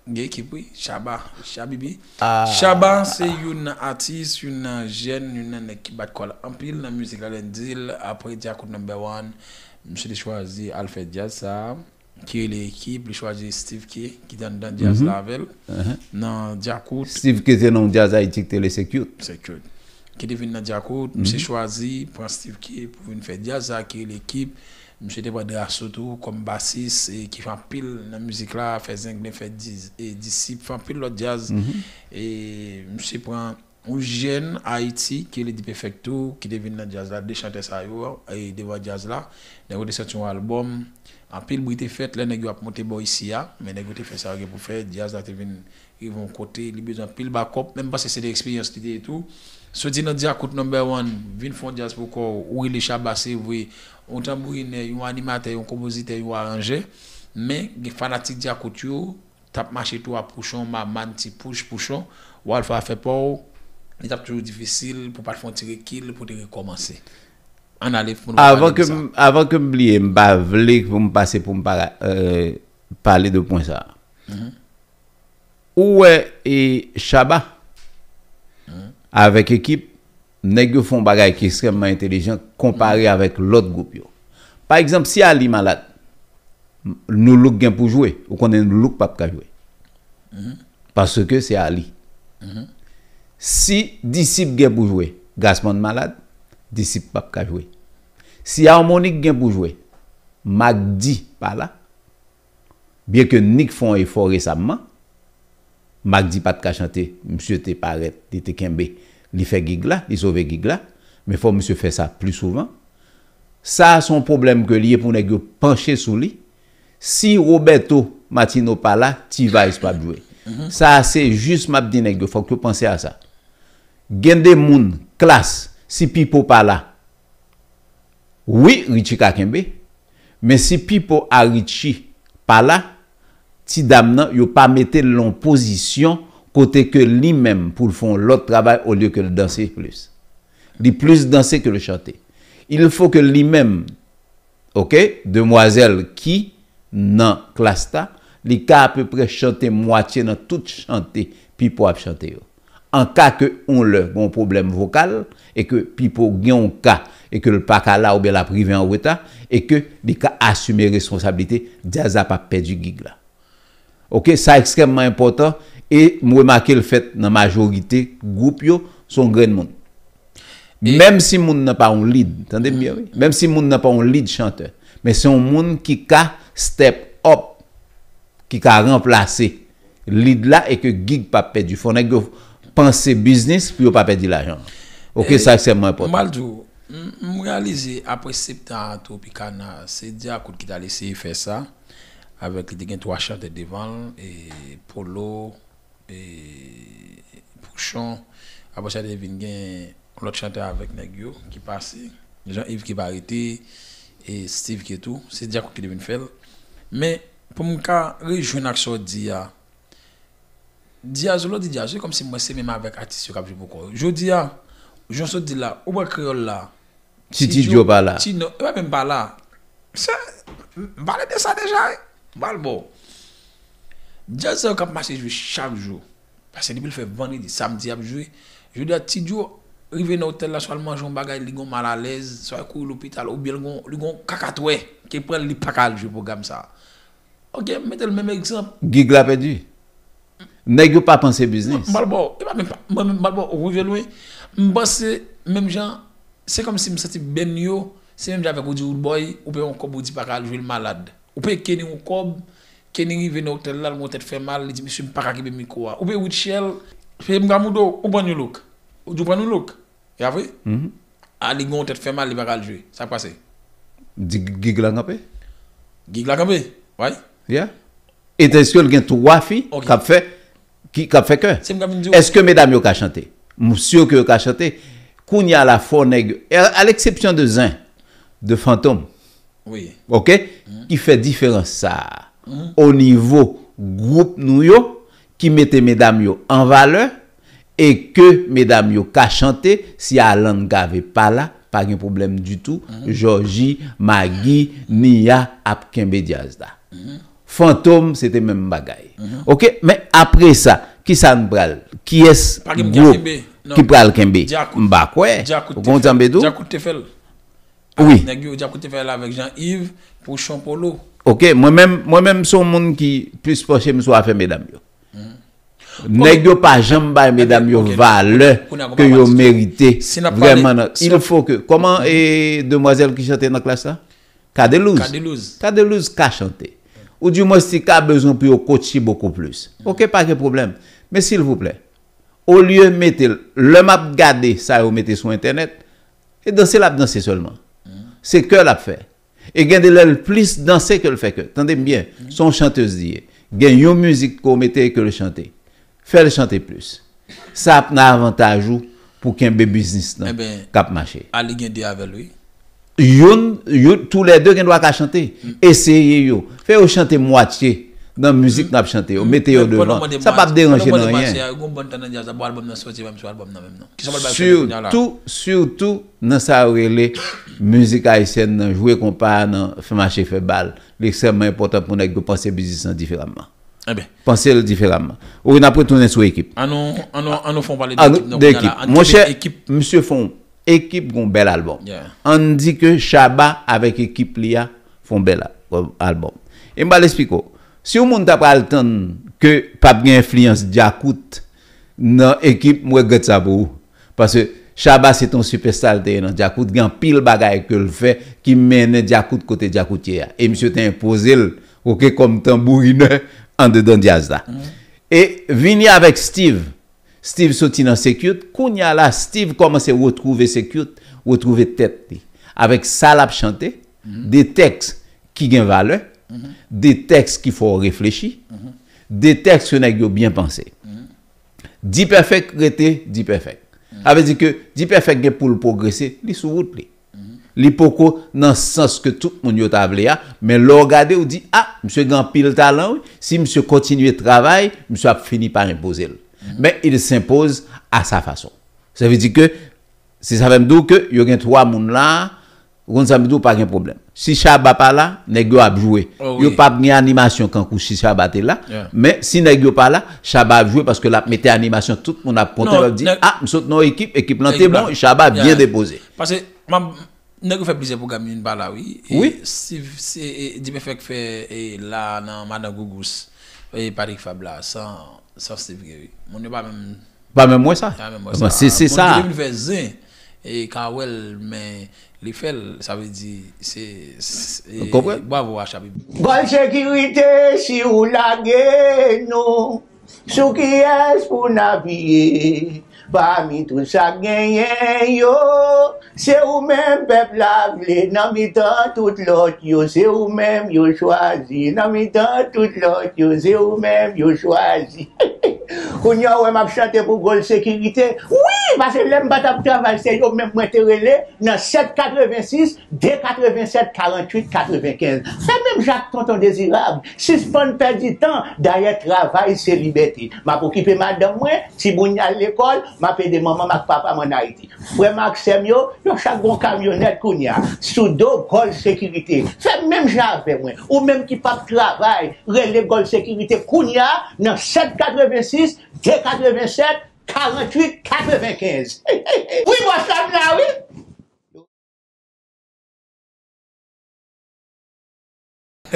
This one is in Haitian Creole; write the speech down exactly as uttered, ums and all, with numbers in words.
Gen ekip wi, Shabba, Shabibi. Ah. Shabba se youn nan atis, youn nan jèn, youn nan nèg ki bat kò l anpil nan mizik la, lè n di l, apre Djakout number one, misye te chwazi al fè djaz sa a, ki rele Ekip, li chwazi Steve K, ki te anndan djaz la avè l, nan Djakout. Steve K se nan yon djaz Ayiti ki te rele Se Cute. Se Cute. Ki te vin nan Djakout, misye chwazi pran Steve K pou vin fè djaz sa a ki rele Ekip. Misye te pran Drasso tou kòm basis, e ki fè anpil nan mizik la, fè zenglen, fè dis, e disip, fè anpil lòt djaz. E misye pran yon jèn Ayiti ki rele D-Perfecto, ki te vin nan djaz la, de chantè sa yo, e devan djaz la, nèg yo te sòti yon albòm, anpil bri te fèt lè nèg yo ap monte bò isi a, men nèg yo te fè sa yo gen pou fè, djaz la te vin rive yon kote, li bezwen anpil bakòp, men m panse se de eksperyans li te ye tou. Soti nan Djakout number one, vin fè yon djaz pou kò w, ou rele Shabba, se vre, yon tanbourinè, yon animatè, yon konpozitè, yon aranjè, men gen fanatik Djakout yo, t ap mache tou a Pouchon, Maman, Ti Pouch, Pouchon, w al fè afè pa w, li t ap toujou difisil pou w pa t fè yon ti rekil, pou w te rekòmanse. Ann ale, pou nou pa pale de sa. Avan ke m, avan ke m bliye, m pa vle pou m pase pou m pa, euh, pale de pwen sa a. Ou wè, e, Shabba, avèk Ekip, nèg yo fè yon bagay ki ekstrèmman entèlijan konpare avèk lòt gwoup yo. Pa egzanp, si Ali malad, Nou Look gen pou jwe, ou konnen Nou Look p ap ka jwe. Paske se Ali. Si Disip gen pou jwe, Gassman malad, Disip p ap ka jwe. Si Harmonik gen pou jwe, Mack D pa la, byen ke Nick fè yon efò resamman, Mack D pa t ka chante, misye te parèt, li te kenbe, li fè gig la, li sove gig la, men fò misye fè sa pli souvan. Sa a se yon pwoblèm ke l ye pou nèg yo panche sou li. Si Roberto Martino pa la, T-Vice p ap jwe. Sa a se jis m ap di nèg yo, fòk yo panse a sa. Gen de moun, Klass, si Pipo pa la, wi, Richie ka kenbe, men si Pipo a Richie pa la, ti dam nan, yo pa mete l nan yon pozisyon kote ke li menm pou l fè yon lòt travay olye ke l danse plis. Li plis danse ke l chante. Il faut que li menm, oke, demwazèl ki nan Klass la, li ka apeprè chante mwatye nan tout chante Pipo ap chante yo. An ka ke yon lè gen yon pwoblèm vokal, e ke Pipo gen yon ka, e ke l pa ka la oubyen l ap rive an reta, e ke li ka asime responsablite, djaz la p ap pèdi gig la. Oke, sa ekstrèmman enpòtan, e m remake l fèt nan majorite gwoup yo, se yon grenn moun. Menm si moun nan pa yon lead, tande m byen wi, menm si moun nan pa yon lead chantè, men se yon moun ki ka step up, ki ka ranplase lead la e ke gig p ap pèdi. Fò nèg yo panse biznis pou yo pa pèdi lajan. Oke, sa ekstrèmman enpòtan. M pral di w, m, m reyalize apre Septa, Tropicana, se Djakout ki t al eseye fè sa, avèk li te gen twa chantè devan l, e Polo, e Pouchon, apre sa te vin gen lòt chantè avèk nèg yo ki pase, Jean Yves ki pa rete, e Steve ki tou, se Djakout ki te vin fè l. Men, pou m ka rejwenn ak sa w di a, djaz ou lè w di djaz, se kòmsi mwen se menm avèk atis yo k ap jwe pou kò yo. Jodi a, jan w sot di l la, ou pran kreyòl la, Ti Ti Djo pa la. Ti non, e pa menm pa la. Sa, m pale de sa deja, wi. M pral ba w. Djaz sa yo k ap mache jwe chak jou. Paske depi l fè vandredi, samdi y ap jwe. Jodi a, Ti Djo rive nan otèl la, swa l manje yon bagay, li gon malalèz, swa l kouri lopital, oubyen l gon, li gon kakatwè ki pran l, li pa ka al jwe pwogram sa a. Oke, m mete l menm egzanp. Gig la pèdi. Nèg yo pa panse biznis. M pral ba w, e pa menm pa, mwen menm m pral ba w, ou rive lwen. M panse menm jan, se kòmsi m santi band yo, se menm jan avèk ou di Roodboy, ou peye yon kòb ou di pa ka al jwe l malad. Ou peye Kenny yon kòb, Kenny rive nan otèl la, l gon tèt fè mal, li di, "Mesye, m pa ka kenbe mikwo a." Ou peye Rutshelle, peye m ka moudo, ou pran yon look. Ou di w pran yon look. E apre? A, li gon tèt fè mal, li pa ka al jwe. Sa k pase? Di gig la kanpe? Gig la kanpe, wi. Yeah. E tèske l gen twa fi k ap fè, ki, k ap fè kè. Se m k ap vin di w. Èske medam yo ka chante? M si ke yo ka chante. Kounye a la fò nèg yo, à l'exception de Zen, de Fantom, wi, oke, ki fè diferans sa a. O nivo gwoup nou yo, ki mete medam yo an valè, e ke medam yo ka chante, si Alan Cavé pa la, pa gen pwoblèm ditou, Jòji, Magi, Nia ap kenbe djaz la. Fantom, se te menm bagay. Oke, men apre sa, kisa n pral? Kiyès gwoup ki pral kenbe? M pa kwè. Ou konprann sa m vle di w? Djakout te fè l. Wi. Nèg yo, Djakout te fè l avèk Jean Yves, Pouchon Polo. Oke, mwen menm, mwen menm se yon moun ki plis panche m sou afè medam yo. Nèg yo pa janm bay medam yo valè ke yo merite. Vrèman, il faut que, kòman e demwazèl ki chante nan klas la? Cadelouse. Cadelouse ka chante. Ou di mwens li ka bezwen pou yo coachi beaucoup plus. Oke, pa gen pwoblèm. Men silvouplè, olye mete l, lè m ap gade sa yo mete sou entènèt, e danse l ap danse sèlman. Se kè l ap fè. E gen de lè l plis danse ke l fè kè. Tande m byen, se yon chantèz li ye. Gen yon mizik ke w mete e ke l chante. Fè l chante plis. Sa ap nan avantaj ou pou kenbe biznis lan k ap mache. Ali gen de avè l, wi. Youn, youn, toulède gen dwa ka chante. Eseye yo. Fè yo chante mwatye nan mizik n ap chante yo. Mete yo devan. Sa p ap deranje nan anyen. Gon bòn tan nan djaz la, bon, albòm nan soti, pa m sou albòm nan menm non. Kisa w pral fè kounye a la? Sitou, sitou nan sa yo rele mizik ayisyèn nan, jwe konpa nan, fè mache, fè bal. Li ekstrèmman enpòtan pou nèg yo panse biznis lan diferaman. Panse l diferaman. Wi, n ap retounen sou ekip. An nou, an nou, an nou fè yon pale de ekip. Monchè, misye fè yon ekip, gon bèl albòm. Ann di ke Shabba avèk ekip li a fè yon bèl albòm. E m pral esplike w. Si yon moun ta pral tann ke p ap gen enfliyans Djakout nan ekip, m regrèt sa pou ou. Paske Shabba se t on sipèsta l te ye nan Djakout, gen anpil bagay ke l fè ki mennen Djakout kote Djakout ye a. E misye te enpoze l, oke, kòm tanbourinè andedan djaz la. E vini avèk Steve. Steve soti nan Sekyut, kounye a la Steve kòmanse retwouve Sekyut, retwouve tèt li. Avèk sa l ap chante, de tèks ki gen valè, de tèks ki fè w reflechi, de tèks ke nèg yo byen panse. D-Perfect rete D-Perfect. Sa vle di ke D-Perfect gen pou l pwogrese, li sou wout li. Li poko nan sans ke tout moun yo ta vle a, men lè w gade, w di, a, misye gen anpil talan, wi. Si misye kontinye travay, misye ap fini pa enpoze l. Men il s'impose à sa façon. Sa vle di ke, se sa fè m di w ke yo gen twa moun la, ou konn sa m di w, pa gen pwoblèm. Si Shabba pa la, nèg yo ap jwe. Yo p ap gen animasyon kankou si Shabba te la, men si nèg yo pa la, Shabba ap jwe paske l ap mete animasyon, tout moun ap kontan, yo ap di, a, m sot nan yon ekip, ekip lan te bon, Shabba byen depoze. Paske m ap, nèg yo fè plizyè pwogram, youn pa la, wi. Wi. Steve, se, e, D-Perfect fè, e, la nan Madan Gougous, e, Patrick Fab la, san, san Steve Guerry. Moun yo pa menm Pa menm wè sa. Pa menm wè sa. Se, se sa. Moun ki te vin fè zen, e ka wè l, men li fè l, sa vle di, se, se, e, bravo a Chapi. Gòl sekirite, si w lage nou, sou kiyès pou n apiye? Pami tout sa k genyen yo, se ou menm pèp la vle nan mitan tout lòt yo, se ou menm yo chwazi nan mitan tout lòt yo, se ou menm yo chwazi. Kounye a w wè m ap chante pou gòl sekirite. Wi, paske lè m pa t ap travay, se yo menm mwen te rele nan sèt katrevensis, de katrevennsèt, karanntuit, katrevenkenz. Fè menm jan ak Tonton Dezirab. Sispann pèdi tan. Dayè, travay se libète. M ap okipe madanm mwen, timoun y al lekòl, m ap ede manman m ak papa m ann Ayiti. Frè m ak sè m yo, yo chak gen yon kamyonèt kounye a. Sou do gòl sekirite. Fè menm jan avè mwen. Ou menm ki p ap travay, rele gòl sekirite kounye a nan sèt katrevensis, de katrevennsèt, karanntuit, katrevenkenz. Wi, bòs la m la, wi.